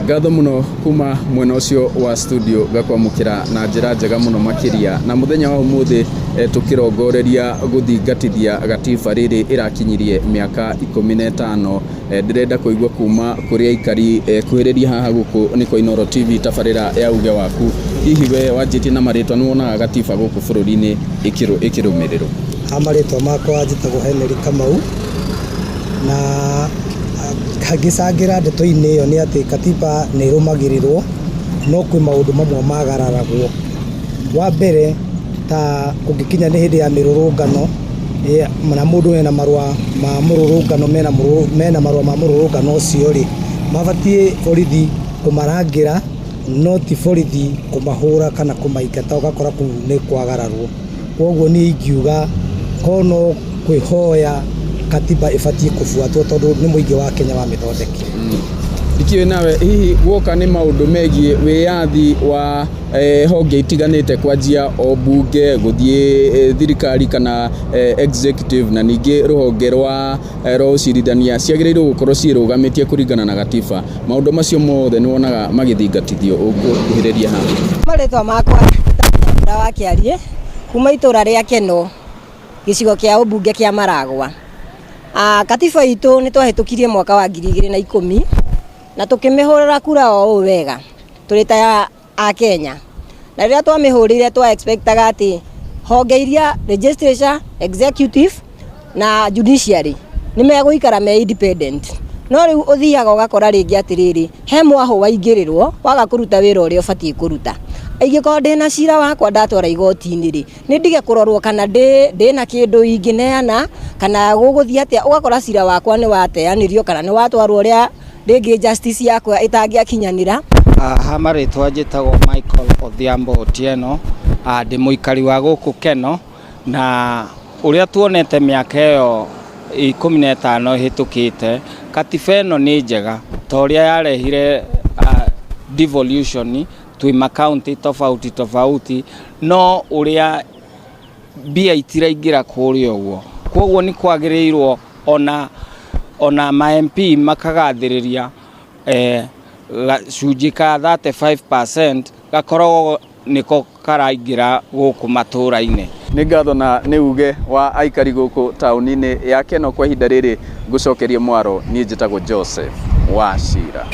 Ngatho mũno kuma mwena ũcio wa studio ngakwamũkĩra na njĩra njega mũno makĩria. Na mũthenya wa ũmũthĩ tũkĩrongoreria gũthingatithia gatiba rĩrĩ ĩrakinyirie mĩaka 15. Ndĩrenda kũigua kuma kũrĩ aikari kuhĩrĩria haha gũkũ nĩ kwa Inooro TV tabarĩra ya uge waku. Hihi we wanjĩtie na marĩtwa nĩ wonaga gatiba gũkũ bũrũri-inĩ ĩkĩrũmĩrĩrwo? Ha marĩtwa makwa njĩtagwo Henry Kamau, na ngĩcangĩra ndeto-inĩ ĩyo nĩ atĩ katiba nĩ ĩrũmagĩrĩrwo, no kwĩ maũndũ mamwe magararagwo. Wa mbere ta kũngĩkinya nĩ hĩndĩ ya mĩrũrũngano, na mũndũ ena marũa ma mũrũrũngano mena marũa ma mũrũrũngano ũcio rĩ, mabatiĩ borithi kũmarangĩra no ti borithi kũmahũra kana kũmaingata ũgakora kũu nĩ kwagararwo. Kwoguo niĩ ingiuga korwo no kwĩhoya katiba ĩbatiĩ kũbuatwo tondũ nĩ mũingĩ wa Kenya wamĩthondekire. Ndikĩũĩ nawe hihi guoka nĩ maũndũ megiĩ wĩyathi wa honge itiganĩte kwanjia o mbunge gũthiĩ thirikari kana executive na ningĩ rũhonge rwa rwa ũcirithania ciagĩrĩirwo gũkorwo ciĩrũgamĩtie kũringana na gatiba. Maũndũ macio mothe nĩ wonaga magĩthingatithio ũkũkuhĩrĩria haha? Marĩtwa makwa njĩtagwo Nyambura wa Kĩariĩ kuma itũra rĩa Kenol gĩcigo kĩa ũmbunge kĩa Maragwa. Katiba itũ nĩ twahĩtũkirie mwaka wa 2010 na tũkĩmĩhũrĩra kura o ũũ wega tũrĩ ta a Kenya. Na rĩrĩa twamĩhũrĩire twa expectaga atĩ honge iria legislature, executive na judiciary nĩ megũikara me independent. No rĩu ũthiaga ũgakora rĩngĩ atĩrĩrĩ, he mwahũ waingĩrĩrwo waga kũruta wĩra ũrĩa ũbatiĩ kũruta. Ingĩkorwo ndĩna cira wakwa ndatwara igoti-inĩ rĩ, nĩ ndige kũrorwo kana ndĩna kĩndũ ingĩneana kana gũgũthiĩ atĩa, ũgakora cira wakwa nĩ wateanĩrio kana nĩ watwarwo ũrĩa rĩngĩ justice yakwa ĩtangĩakinyanĩra. Ha marĩtwa njĩtagwo Michael Odhiambo Otieno, ndĩ mũikari wa gũkũ Keno, na ũrĩa tuonete mĩaka ĩyo 15 ĩhĩtũkĩte, katiba ĩno nĩ njega ta ũrĩa yarehire devolution twĩ makaũntĩ tofauti tofauti, no ũrĩa mbia itiraingĩra kũrĩa ũguo, koguo nĩ kwagĩrĩirwo ona ma MP makagathĩrĩria gacunjĩ ka 35% gakoragwo nĩko karaingĩra gũkũ matũra-inĩ. Nĩ ngatho na nĩ uge wa aikari gũkũ taũni-inĩ ya Kenol kwa ihinda rĩrĩ ngũcokerie mwaro, niĩ njĩtagwo Joseph Wachira.